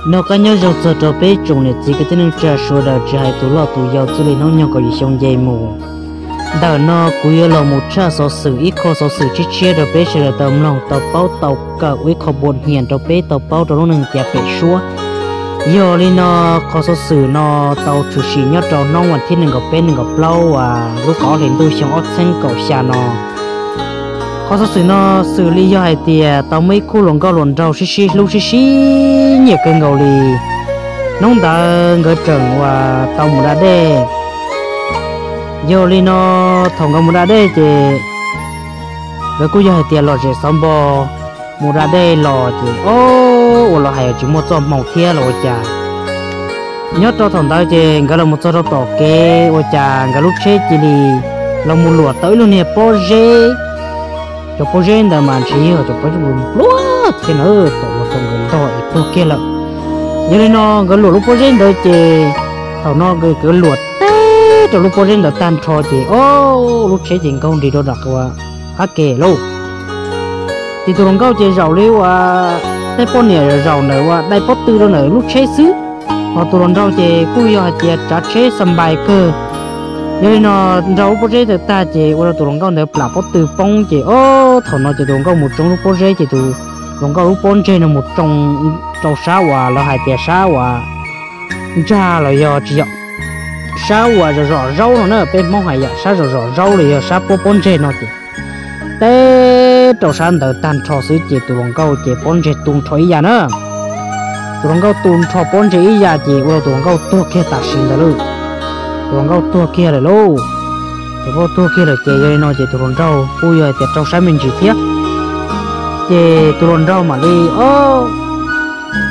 Noj qab nyob zoo txog rau peb tsoom niam txiv kwv tij neej tsa sawv daws, tsis hais tus loj tus yau, txij li hnub nyoog kaum yim xyoo nce mus. Ntawm no kuv yuav los mus tshaj xov xwm, ib qho xov xwm tshiab tshiab rau peb sawv daws tau mloog tau paub tau kawm ua ib qho npuas nyiam rau peb tau paub rau lub neej tias pem suab. Yog li no, qhov xov xwm no tau tshwm sim nyob rau hnub vas thib nees nkaum peb nees nkaum plaub uas lub kaum ob hlis ntuj xyoo ob txhiab kaum xya no. Qhov xov xwm no xws li yog hais tias tau muaj ib khub hluas nkauj hluas nraug sib sib hlub sib sib nyiam kawg nkaus li. Hnub ntawd nkawd tseem uas tau mus da dej. Yog li no, thaum nkawd mus da dej ces nkawd kuj yog hais tias lom zem xov npo, mus da dej los ces ob ua los hais tsis muaj txoj hmoo thiab los ua cas. Nyob rau thaum ntawd ces nkawd los mus txog rau tom kev ua cas nkawd lub tsheb cia li los mus luam tau ib lub niag pob zeb. Cov pob zeb ntawd mas ntshe yog cov pob zeb nplua thiab na, tom mus tau nkawd ntog es tuag kiag lawm. Yog li no nkawd luam lub pob zeb ntawd ces thaum no nkawd luam teb rau lub pob zeb ntawd tag nrho ces ob lub tsheb ces nkaug nrig rau nram qab ke lauj. Ces tus hluas nkauj ces zaum li uas tej poj niam zaum ntawm uas dai pob tw rau ntawm lub tsheb xwb, ho tus hluas nraug ces kuj yog hais tias tsav tsheb xa npais kawg. Yog li no nraug lub pob zeb ntawd tag ces ua rau tus hluas nkauj ntawd plam pob tw poob ces ob thaum no ces tus hluas nkauj mus tsoo lub pob zeb ces tus hluas nkauj lub pob ntseg no mus tsoo rau sab uas lawv hais tias sab uas ntsag los yog tsis yog, sab uas zom zom zaub no na, peb Hmoob hais yam sab zom zom zaub los yog sab puab pob ntseg no ces teb rau sab ntawd tag nrho xwb ces tus hluas nkauj ces pob ntseg tu nrho ib yam na. Tus hluas nkauj tu nrho pob ntseg ib yam ces ua rau tus hluas nkauj tuag kiag tam sim ntawd lauj. Tus hluas nkauj tuag kiag lawm lauj. Tus hluas nkauj tuag kiag lawm ces yog li no ces tus hluas nraug kuj yog hais tias rau sab me ntsis thiab. Ces tus hluas nraug mam li, o,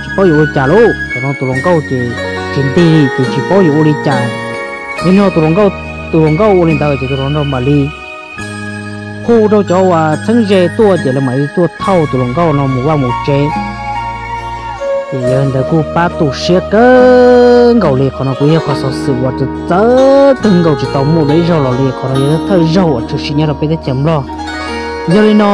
tsis paub yuav ua cas lauj, thaum no tus hluas nkauj ces tsis ntig li ces tsis paub yuav ua li cas. Yog li no tus hluas nkauj, tus hluas nkauj ua li ntawd ces tus hluas nraug mam li hu rau cov uas txheeb ze tuaj ces lawv mam li tuaj thauj tus hluas nkauj no mus vaj mus tsev. Ces yog li ntawd kuj pab tu siab kawg nkaus li. Qhov no kuj yog qhov xov xwm uas txawv kawg nkaus tsis tau muaj dua ib zaug los li, qhov no yog thawj zaug uas tshwm sim nyob rau peb teb chaws Nplog. Yog li no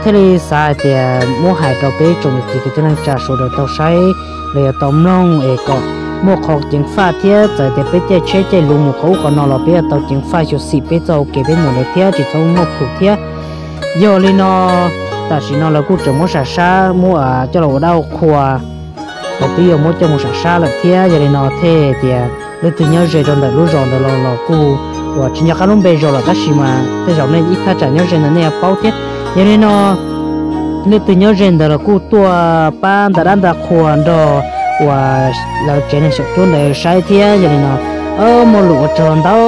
thiaj li xav hais tias muab hais rau peb tsoom niam txiv kwv tij neej tsa sawv daws tau saib los yog tau mloog es kom muaj qhov ceev faj thiab txawm tias peb caij tsheb caij luv mus qhov ub qhov no los peb yuav tau ceev faj xyuam xim peb txoj hau kev peb mus ntawd thiab tsis txhob muaj plhus thiab. Yog li no tam sim no lawv kuj tseem muab sam sab muab coj los ua dab ua qhua, lawv twb yuav muab coj mus sam sab lawm thiab. Yog li no thiaj tias leej twg nyob ze rau ntawm lub zos ntawd los los kuj uas tsis nco qab lub npe zos lawm tab sis mas tej zaum nej ib thaj tsam nyob ze ntawd nej yuav paub thiab. Yog li no leej twg nyob ze ntawd los kuj tuaj pab nta dab nta qhua nrog uas lawv tsev neeg xyaum cuab ntawd saib thiab. Yog li no muaj lus ua tsaug ntau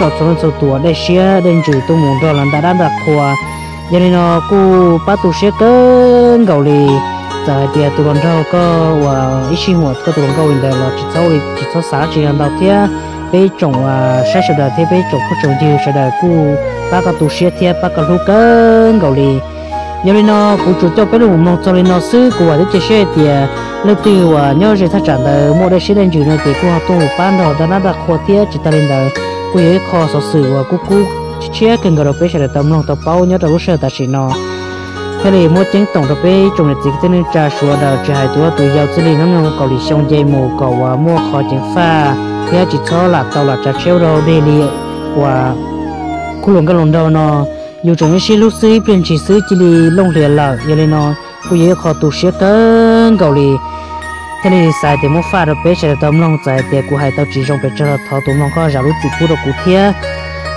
rau txhua leej txhua tus uas dej siab dej ntsws tuaj mus nrog lawv nta dab nta qhua. Yog li no kuj pab tu siab kawg nkaus li. Txawm hais tias tus hluas nraug koj uas ib sij huam koj tus hluas nkauj li ntawd los tsis txhob, tsis txhob xav dab tsi ntau thiab. Peb tsoom uas saib sawv daws thiab peb tsoom phooj tsoom ywg sawv daws kuj pab koj tu siab thiab pab koj hlub kawg nkaus li. Yog li no kuv tsuas coj peb lub mus mloog txog li no xwb, kuv vam thiab cia siab hais tias leej twg uas nyob ze thaj tsam ntawd muaj dej siab dej ntsws no ces kuj ho tuaj mus pab nrog nta dab nta qhua thiab. Tsis tas li ntawd kuj yog ib qho xov xwm uas kub kub tshiab kawg nkaus rau peb sawv daws tau mloog tau paub nyob rau lub sij hawm tam sim no. Thiaj li muab ceeb toom rau peb tsoom niam txiv kwv tij neej tsa sawv daws tsis hais tus loj tus yau txij li hnub nyoog kaum yim xyoo nce mus kom uas muaj qhov ceev faj thiab tsis txhob lam tau lam tsav tsheb ua dog dig li uas khub hluas nkauj hluas nraug no. Yus tseem ib sib hlub xwb ib pliag ntshis xwb cia li looj hlias lawm. Yog li no kuj yog ib qho tu siab kawg nkaus li. Thiaj li xav tias muab faj rau peb sawv daws tau mloog, txawm hais tias kuv hais tau tsis zoo pes tsawg los thov tus mloog koj zam lub txim pub rau kuv thiab.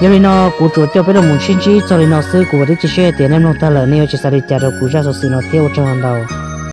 Yog li no kuv tsuas coj peb lub mus ntsib ntsib txog li no xwb, kuv vam thiab cia siab hais tias nej mloog tag lawm nej yuav tsis xav li cas rau kuv zaj xov xwm no thiab ua tsaug ntau.